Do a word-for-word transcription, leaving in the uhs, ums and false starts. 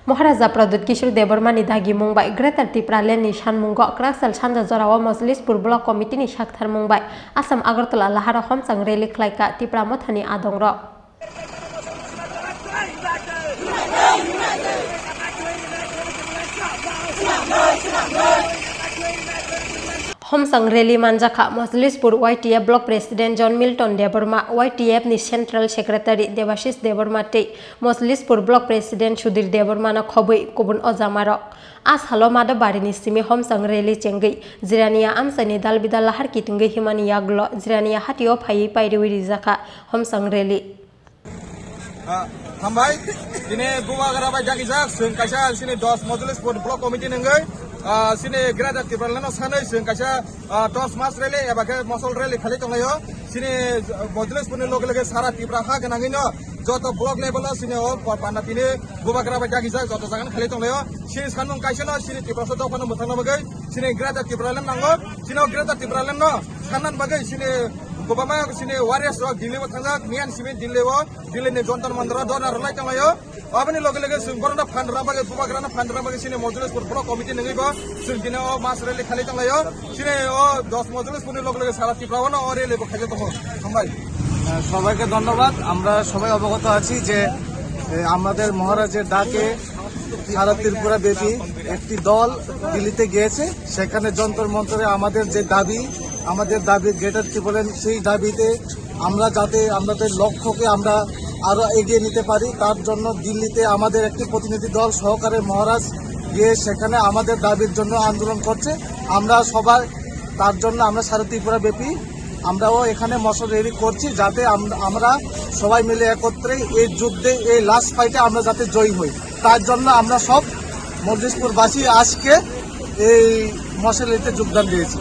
Maharaja Pradyut Kishore Debbarma ni dagimung bai Greater Tipraland ni sanmungo kwraksal sanja jorao Mojlispur Block Committee ni saktharmung bai Assam Agartala laharo homchang rally khlaikha Tipra Mothani adongrok. Homsang rally manjakha Mojlispur Y T F Block President John Milton Debbarma, Y T F ni Central Secretary Debashish Debbarma tei Mojlispur Block President Sudhir Debbarma no khobwi kubun ojamarok. A salo Madhabari ni simi homsang rally chengwi Jirania amchaini dal bidal lahar kitungwi himani yaglo Jirania hatio phaiwi pairiwi rijakha homsang rally. Ah, hambai. Tini bubagra bai dagijak, chwng kaisa chini dos Mojlispur Block Committee nungwi, ah, chini Greater Tipraland no sanwi chwng kaisa, ah, dos mass rally eba khe mosol rally khali tonglaio. Chini Mojlispur ni loge loge sara Tipra ha gwnangwi no joto block level o chini o pa-, panda tini bubagra bai dagijak joto jaga no khali tonglaio. Chini sanmung kaisa no chini Tiprasa dopha no mwthangna bagwi chini Greater Tipraland nango. Chini o Greater Tipraland no sanna bagwi chini kwbangma chini warriors rok Delhi o thangjak, miyan simi Delhi o. Delhi ni Jantar Mantar o dhorna rwlai tonglaio. Aboni loge loge chwng borokno phan rwna bagwi, bubagrano phan rwna bagwi chini Mojlispur Block Committee nungwi bo chwng tini o mass rally khali tonglaio. Chini o dos Mojlispur ni loge loge sara Tripura o no o rally bo khaijak tongo. Hambai. আহ, সবাইকে ধন্যবাদ। আমরা সবাই অবগত আছি যে, এ, আমাদের মহারাজের ডাকে সারা ত্রিপুরা ব্যাপী একটি দল দিল্লিতে গিয়েছে। সেখানে যন্তর মন্তরে আমাদের যে দাবি, আমাদের দাবি গ্রেটার ত্রিপুরাল্যান্ড, সেই দাবিতে আমরা যাতে আমাদের লক্ষ্যকে আমরা আরো এগিয়ে নিতে পারি, তার জন্য দিল্লিতে আমাদের একটি প্রতিনিধি দল সহকারে মহারাজ গিয়ে সেখানে আমাদের দাবির জন্য আন্দোলন করছে। আমরা সবাই তার জন্য আমরা সারা ত্রিপুরা ব্যাপী আমরাও এখানে মশাল র্যালি করছি, যাতে আম-, আমরা সবাই মিলে একত্রে এই যুদ্ধে, এই লাস্ট ফাইটে আমরা যাতে জয়ী হই, তার জন্য আমরা সব মজলিশপুরবাসী আজকে এই মশাল র্যালিতে যোগদান দিয়েছি।